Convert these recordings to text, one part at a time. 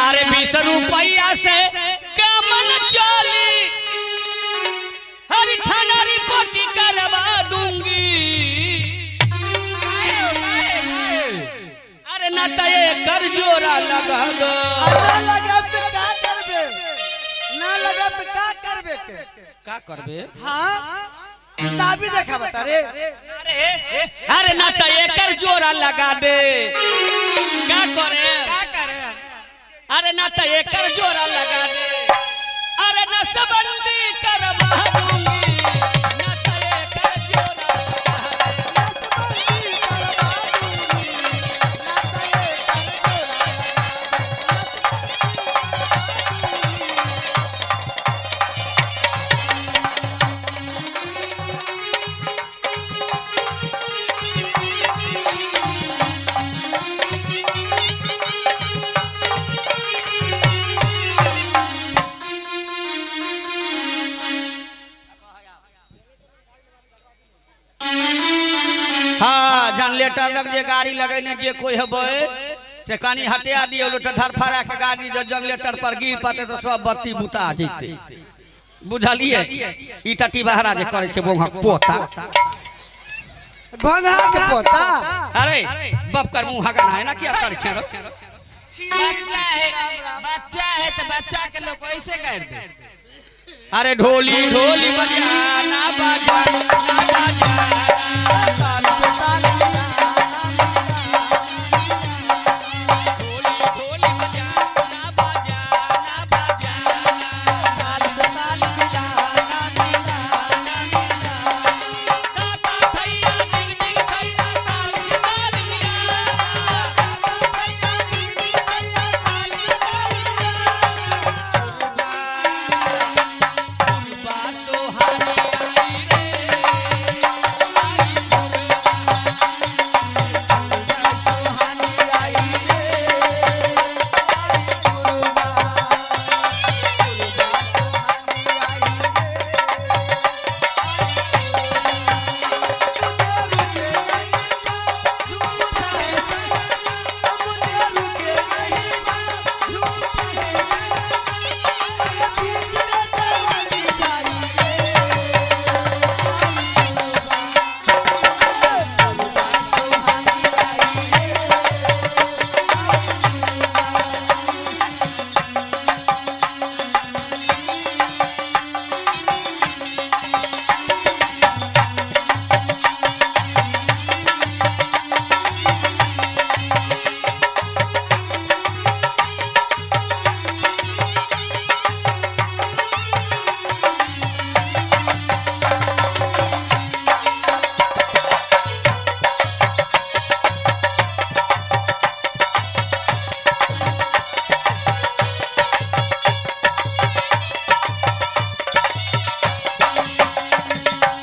अरे 20 रुपया से कमन चली, हरी थाना रिपोर्ट करवा दूंगी। अरे ना तो ये कर जोरा लगा दो। ना लगाब तो का करबे? ना लगाब तो का करबे के? का करबे? हाँ, दाबी देखा बता रे। अरे ना तो एकर जोरा लगा दे, का करे? का करे? अरे ना तो एकर जोरा लगा दे, अरे नसबंदी करवा दूंगी। ना तो एकर जोरा लगा दे। नसबंदी करवा दूंगी, ना तो एकर जोरा लगा दे, नसबंदी करवा दूंगी। हाँ, जनरेटर लग जे गाड़ी लगेने जे कोई हेबै से कनी हटा दियौ, तो धरफड़ा के गाड़ी जे जनरेटर पर गिर पड़तै तऽ सब बत्ती बुता जैतै, बुझलियै? ई टटी बहरा जे करै छै बोंहक पोता। घोंघा के पोता। अरे बाप कर मुँह हगना है ना, क्या करै छै रो? बच्चा है, बच्चा है तो बच्चा के लोग ऐसे कर दे। अरे ढोली ढोली बजाना बजाना बजाना। ताल से ताल मिलाना मिलाना। ढोली ढोली बजाना बजाना बजाना। ताल से ताल मिलाना मिलाना मिलाना। ताता थैया डिग डिग थैया, ताल से ताल मिलाना। ताता थैया डिग डिग थैया, ताल से ताल मिलाना। पुरबा सोहानी आई रे, आई पुरबा। सुहानी आई रे, आई पुरबा। पुरबा सुहानी आई रे, आई पुरबा। मुझे रुके नहीं झूठा है सनम, मुझे रुके नहीं झूठा है सनम। अरे बीच में जवानी छाई रे, आई पुरबा। अरे पुरबा सुहानी आई रे, आई पुरबा।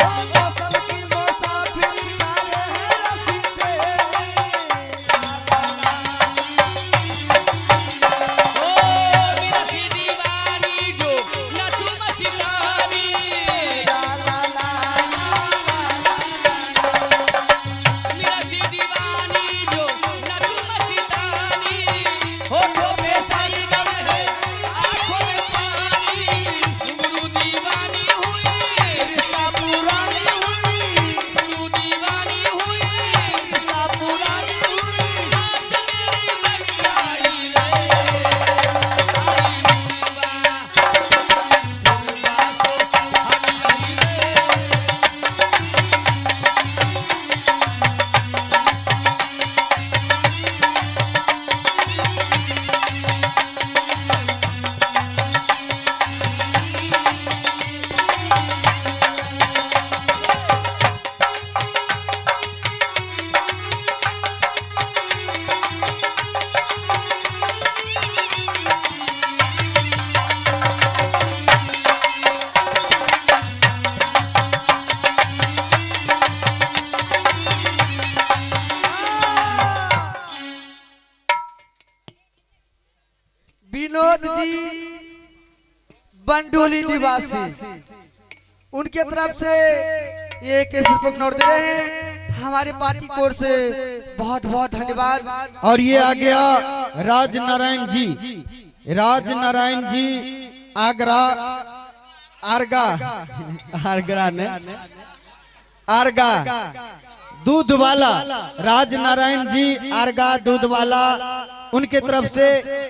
ओ मौसम की मुसाफिरी करे है रसीदे। ओ मेरी दीवानी जो नचू मस्तानी। ला ला ला ला ला ला। मेरी दीवानी जो नचू मस्तानी, होठों पे सरगम है, आंखों में पानी, गुरु दीवानी हुई, रिश्ता पुरानी हुई, गुरु दीवानी हुई, रिश्ता पुरानी हुई। रात मेरी बन आई रे, आई पुरबा, पुरबा सोहानी आई रे। विनोद जी बंडोली निवासी, उनके तरफ से ये 21 रुपये का नोट दे रहे हैं। हमारे पार्टी कोर से बहुत बहुत धन्यवाद। और ये आ गया राज नारायण जी। राज नारायण जी आगरा आरगा आगरा ने आरगा दूध वाला, राज नारायण जी आरगा दूध वाला, उनके तरफ से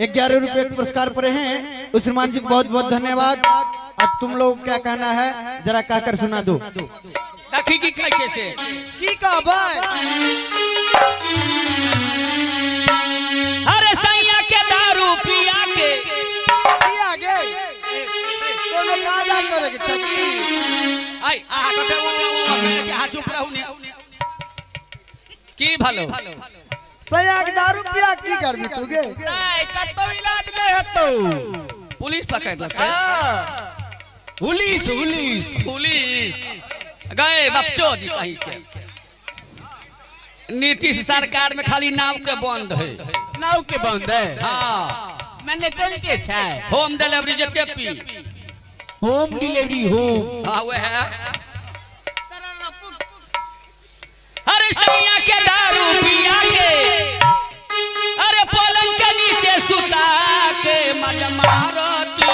11 रुपए के पुरस्कार पड़े हैं। उस श्रीमान जी को बहुत बहुत धन्यवाद। अब तुम लोग क्या कहना है जरा कहकर सुना दो। देखी की कहै छै से। की कहबै? अरे सैया के दारू पिया के की आगे कोनो काज आर करे के छै की? आई आहा कते ओ ओ अहाँ चुप रहू ने। की भलो सैया के दारू पिया की करबी तू गे? नहीं, कतौ इलाज नहीं हेतौ। पुलिस पकड़ लेतै। हाँ। पुलिस पुलिस पुलिस गए बपचो दी कहीं के। नीतीश सरकार में खाली नाव के बंद है। नाव के बंद है। हाँ मैंने चलते छै। होम डिलीवरी जते पी होम डिलीवरी होम। हाँ वह है। अरे सैया के दारू पिया के अरे पलंग के नीचे सुता के मजा मारती।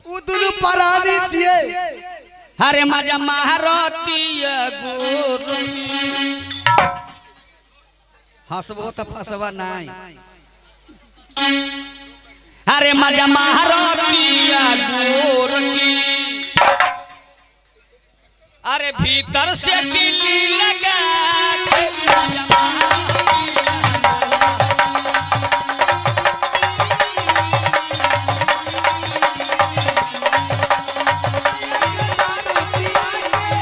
उ दुनू परानी छियै। अरे मजा मारती गोरी। हंसबो तो फसबा नहीं। अरे मजा मारती गोरकी। अरे भीतर से किल्ली लगा के मजा मारती। दारू पिया के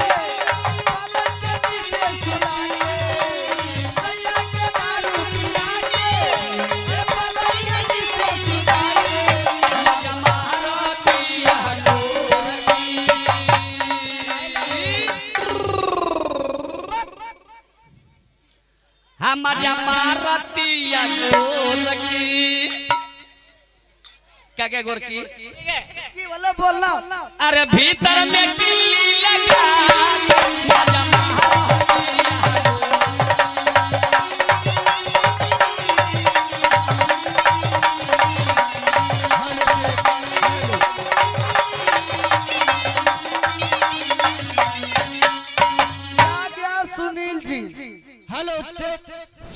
पलंग के नीचे सुला के, सैया के दारू पिया के पलंग के नीचे सुला के। मजा मारती गोरकी। हम मजा मारती गोरकी। क्या क्या गोरकी? की बोला बोलना? अरे भीतर में किल्ली लगा के मजा मारती। आ गया सुनील जी। Hello check.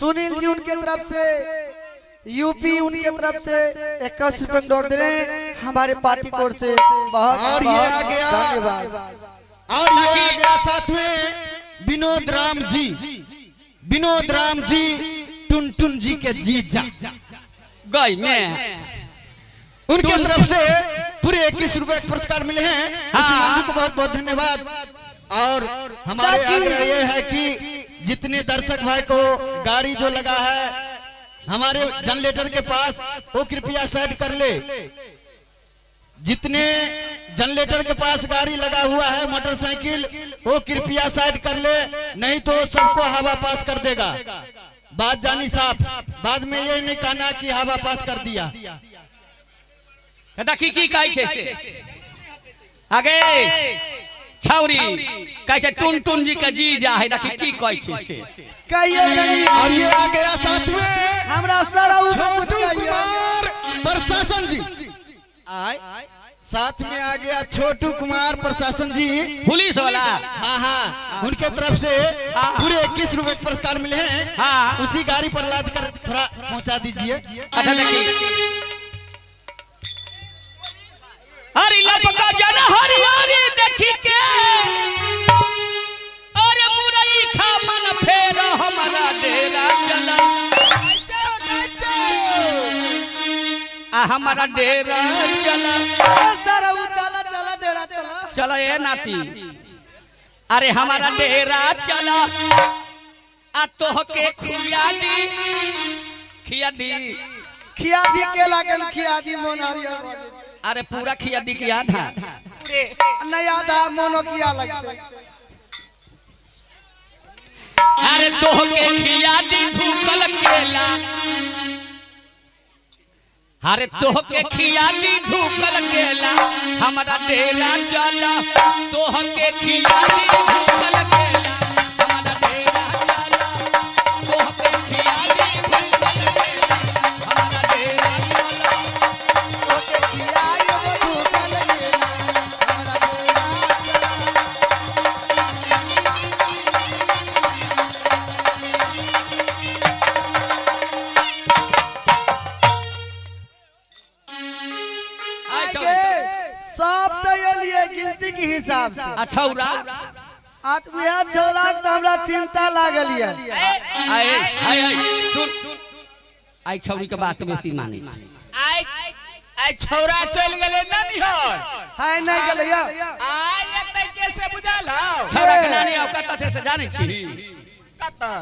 सुनील जी उनके तरफ से यूपी उनके तरफ से 21 रुपए नोट दे रहे हैं हमारे पार्टी कोर से। बहुत और ये बहुत आ गया। धन्यवाद। और ये आ गया साथ में विनोद राम जी, विनोद राम जी टुनटुन जी के जीजा गई में उनके तरफ से पूरे 21 रुपए के पुरस्कार मिले हैं। हाँ। श्रीमान जी को बहुत बहुत धन्यवाद। और हमारे आग्रह ये है कि जितने दर्शक भाई को गाड़ी जो लगा है हमारे जनरेटर के पास वो कृपया साइड कर ले। जितने जनरेटर के पास गाड़ी लगा हुआ है मोटरसाइकिल वो कृपया साइड कर ले, नहीं तो सबको हवा पास कर देगा। बात जानी साफ, बाद में ये नहीं कहना कि हवा पास कर दिया। देखी की कहै छै से आगे छौरी कहै छै टुन टुन जी के जीजा है। देखी की कहै छै से कहियो कनी। और ये आ गया साथ में हमरा सारा छोटू कुमार प्रशासन जी। आय साथ में आ गया छोटू कुमार प्रशासन जी पुलिस वाला। हाँ हाँ, उनके तरफ से पूरे 21 रुपए के पुरस्कार मिले हैं। हाँ। उसी गाड़ी पर लाद कर थोड़ा पहुंचा दीजिए। अच्छा देखी हरी लपका जन हरी हरी देखी के अरे मुरई खा मन फेर हमारा डेरा चला। आ हमारा डेरा चला। सारा उ चला चला डेरा चला चला ए नाती। अरे हमारा डेरा चला आ तोहके खिया दी खिया दी खिया दी केला के खिया दी मोन हरियर। अरे पूरा खिया दी की आधा नहीं आधा मोनो किया लगते। अरे तोहके खिया दी भूखल केला। अरे तोहके खियाली ढूकल केला हमरा डेरा चला, तोहके खियाली ढूकल केला हमरा डेरा चला, तोहके खियाली ढूकल केला हमरा डेरा चला। तोके खियाई वो भूखल केला हमरा डेरा चला। आइ आगे छौरा। सब तो एलिए गिनती के हिसाब से। आ छौरा आ तो उएह छौड़ा के तो हमरा चिंता लागल ये। आइ आइ आइ सुन, आइ छौरी के बात बेसी माने। आइ आइ छौरा चलि गेलै ननिहर। हाय नहीं गेलै यौ। आइ एतै कैसे बुझल हौ? छौरा के नानी आउ कतऽ छै से जानै छी? कतऽ?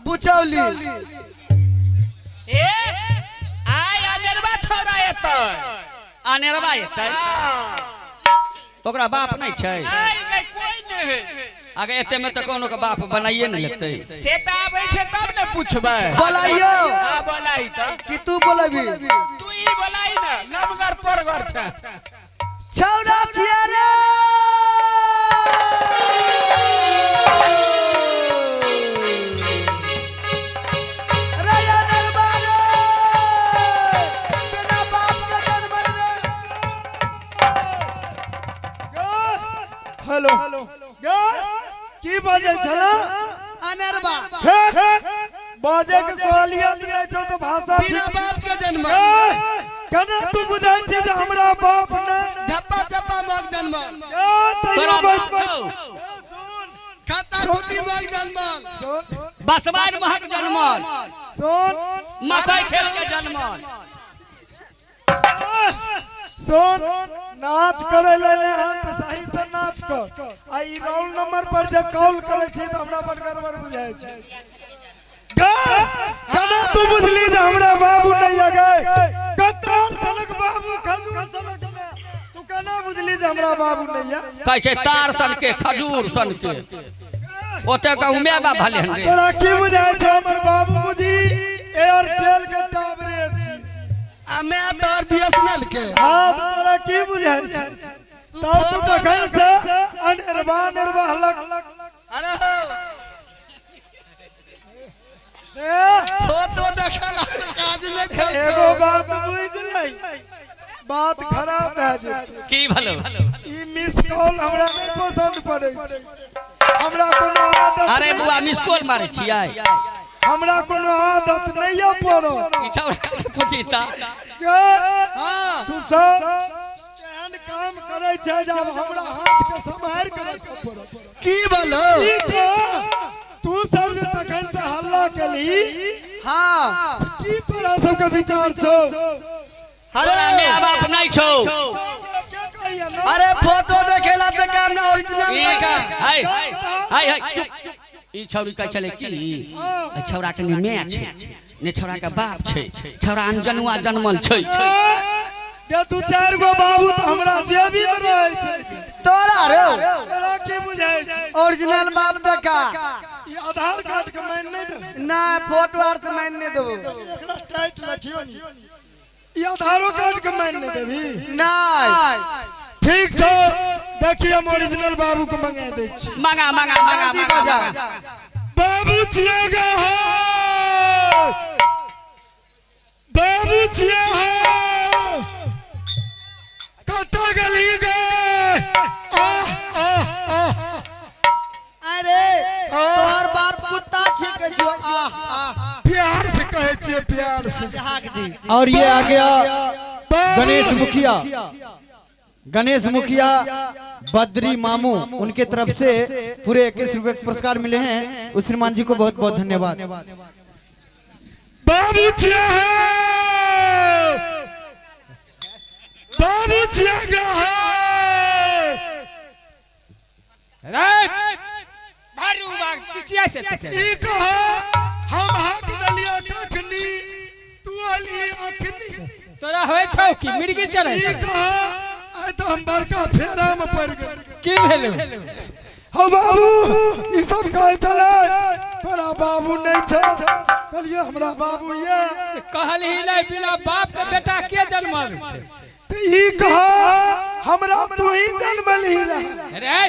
बुचौली। ए आइ अनेरवा छौरा एतै। अनेरवा एतै? हँ। ओकरा बाप नहि छै? आइ गे कोई नहि। आगे एते में तऽ कोनो के बाप बनाइए ने लेतै। से तऽ आबै छै तब ने पुछबै। बोलाइयो। हँ बोलाई तऽ। कि तू बोलबी? तू ई बोलाई ने, नमगर परगर छै। छौड़ा छियै रे। रे अनरबा रे, बिना बाप के जन्मल रे। हेलो गे, की बजै छला? अनरबा। बाजे के सहलियत नहि छौ तऽ भाषा बिना बाप के जन्मल। गे, केना तू बुझै छी जे हमरा बाप नहि? धप्पा चप्पा मग जन्मल। गे, तैयो तोरा बज बाप छौ? सुन खाता खुती मग जन्मल। सुन बसवार महक जन्मल, सुन मकई खेत के जन्मल। सुन, नाच करे ले ले हन तऽ सही से नाच कर। आ ई रोल नंबर पर जे कॉल करे छी तऽ हमरा बड़ गड़बड़ बुझाइ छै। गे, केना तू बुझली जे हमरा बाबू नहि ये गे? कतार सनक बाबू खजूर सनक में तू केना बुझली जे हमरा बाबू नहि ये? कहै छै तार सन के खजूर सन के, ओते कहूँ my बाप भले हन रे। तोरा की बुझाइ छौ हमर बाबू बुझी एयरटेल के टावरे छी। आ मैं तोहर बीएसएनएल के। हाँ तऽ तोरा की बुझाइ छौ? तब तू तखन से अनेरबा अनेरबा हलक। अरे हो, ए, फोटो देखल काज नहि छौ। एगो बात बुझि लै, बात खराब भए जेतै। की भलो? ई मिस कॉल हमरा नहि पसंद पड़ै छै। हमरा कोनो आदत अरे नहि- बुआ मिस कॉल मारै छियै? हमरा कोनो आदत नहि यऽ पड़ल। ई छौरा के पूछी तऽ। गे, हाँ तू सब एहन काम करै छै जे आब हमरा हाथ के सम्हारि के राखऽ पड़त। की बोलो? ई कह, तू सब जे तखन से हल्ला केलही, हाँ की तोरा सबके विचार छौ? अरे तोरा my बाप नहि छौ। के कहैया ना? अरे फोटो देखेला से काम ना, ओरिजिनल ई देखा। हाय हाय हाय चुप। ई छौरी कहै छलै की एहि छौरा के ने my छै ने छौरा के बाप छै, छौरा अनजनुआ जन्मल छै। गे दू चारि गो बाबू तऽ हमरा जेबी में रहै छै। तोरा रे तोरा की बुझाइ छै? ओरिजिनल बाप देखा। ई आधार कार्ड के माइन नहि देबै? ना फोटो आर से मान नहीं देबो। एकरा टाइट रखियो नी। ई आधारो कार्ड के माइन नहि देबही? नहीं। ठीक छौ, देखिए हम ओरिजिनल बाबू के मंगा दै छी। मंगा मंगा मंगा जल्दी मंगा बजा। मंगा। बाबू छियै गे हो, बाबू छियै हो, कतऽ गेलही गे? आह आह आह। अरे तोहर बाप कुत्ता छिकै छौ। आह आह। प्यार से कहै छियै, प्यार से। हाक दी। और ये आ गया बाबू। गणेश मुखिया, गणेश मुखिया बद्री मामू, उनके तरफ से पूरे 21 रुपए के पुरस्कार मिले हैं। उस श्रीमान जी को बहुत बहुत धन्यवाद। बाबू छियै हो, बाबू छियै गे हो। रे भारू बाग चिचिया से तते। ई कह, हम हाक देलियै कखनी, तू अली अखनी? तोरा होय छौ की मिर्गी चढ़ै ई छै? कह, आइ तऽ हम बड़का फेरा में पड़ि गेल। की भेलौ? हौ बाबू, ई सब कहै छलै तोरा बाबू नहीं छौ? कहलिए हमरा बाबू ये। कहलही नहीं, बिना बाप के बेटा के जन्मल छै? तऽ ई कह, हमरा तू ही जन्मलही रहे? रे।